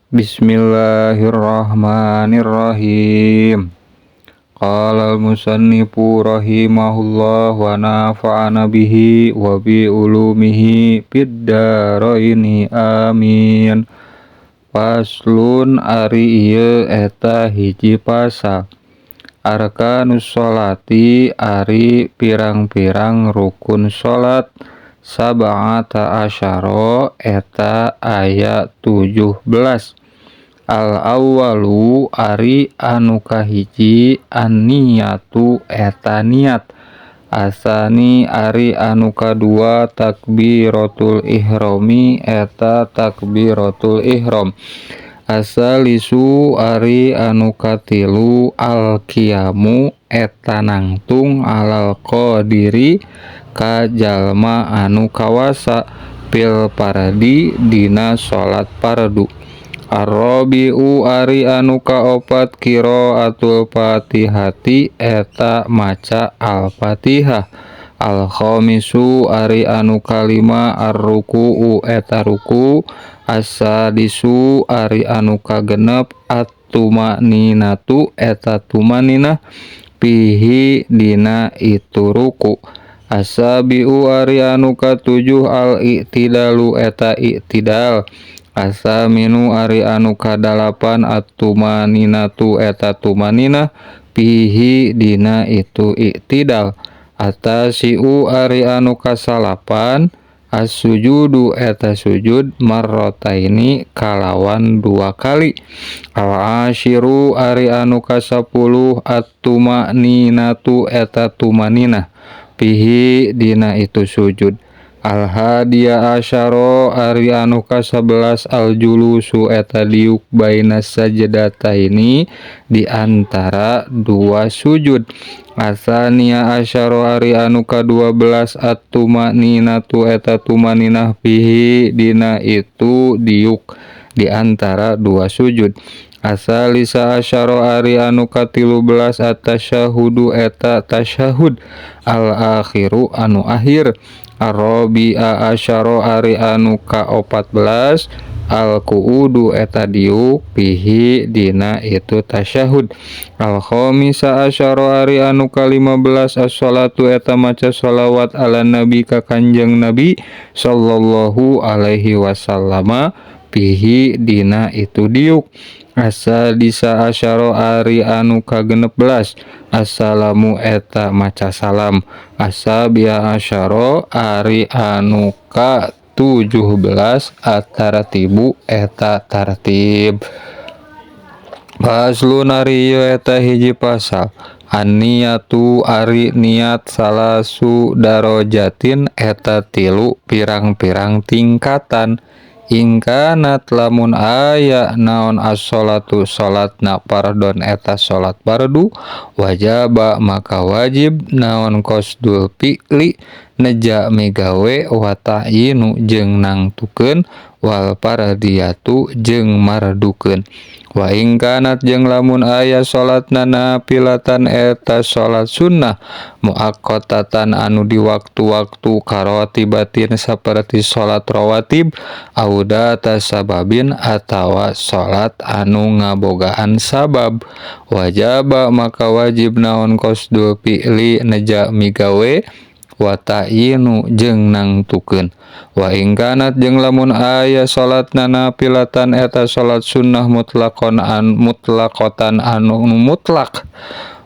Bismillahirrahmanirrahim. Qala al-musannifu rahimahullah wa nafa'ana bihi wa bi ulumihi fid dharaini amin. Faslun ari ieu eta hiji pasal. Arkanus sholati ari pirang-pirang rukun salat sab'ata asyara eta aya 17. Al-awwalu ari anu kahiji an-niyatu eta niat. Asani ari anu kadua takbiratul ihrami eta takbiratul ihram. Asalisu ari anu katilu al-qiyamu eta nangtung alal qadiri ka jalma anu kawasa fil fardi dina salat fardu. Arrobi'u ari anu kaopat qiraatul fatihati eta maca al-fatihah. Al-khamisu ari anu kalima arruku'u eta ruku. As-sadisu ari anu kagenep at-tumaninatu eta tumaninah fihi dina itu ruku. As-sabi'u ari anu katujuh al-i'tidalu eta i'tidal. Asaminu ari anu kadalapan at-tumaninatu eta tumaninah fihi dina itu i'tidal. Atasiu ari anu kasalapan as-sujudu eta sujud marrotaini kalawan dua kali. Al-ashiru ari anu kasapuluh at-tumaninatu eta tumaninah fihi dina itu sujud. Al-hadiya asyara ari anu ka-11 al-julusu eta diuk baina sajdataini di antara dua sujud. Asania asyara ari anu ka-12 at-tumaninatu eta tumaninah fihi dina itu diuk di antara dua sujud. Asalisa asyara ari anu ka-13 at-tasyahudu eta tasyahud al-akhiru anu akhir. Arrobi'a asyara ari anu ka-14 al-qu'udu eta diuk fihi dina itu tasyahud. Al-khamisa asyara ari anu ka-15 as-salatu eta maca sholawat ala nabi ka kanjeng nabi sallallahu alaihi wasallama fihi dina itu diuk. Asadisa asyara ari anu ka-16 assalamu eta maca salam. Asabia asyara ari anu ka-17 at-tartibu eta tartib. Faslun ari ieu eta hiji pasal. An-niyatu ari niat salasu darojatin eta tilu pirang-pirang tingkatan. Ingkanat lamun aya naon as-sholatu salatna fardon eta salat fardu wajaba maka wajib naon qasdul fi'li neja migawe wa ta'yinu jeung nangtukeun wal fardiyatu jeung mardukeun. Wa ingkanat jeung lamun aya salatna nafilatan eta salat sunnah muaqqatatan anu di waktu-waktu karotibatin saperti salat rawatib audata sababin atawa salat anu ngabogaan sabab wajaba maka wajib naon qasdul fi'li neja migawe wa ta'yinu jeung nangtukeun. Wa ingkanat jeung lamun aya salatna nafilatan eta salat sunnah mutlaqon an mutlaqatan anu mutlak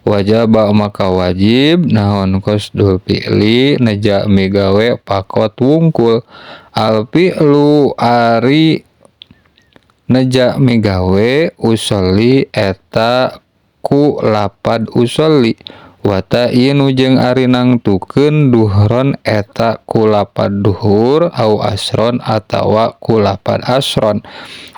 wajaba maka wajib naon qasdul fi'li neja migawe pakot wungkul. Al fi'lu ari neja migawe usolli eta ku lapad usolli wa ta'yinu jeung ari nangtukeun duhron eta ku lapad duhur au asron atawa ku lapad asron.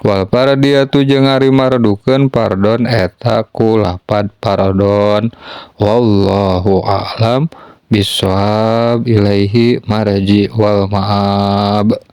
Wal fardiyatu jeung ari mardukeun fardon eta ku lapad fardon. Wallahu a'lam bissawab ilaihi marji wal ma'ab.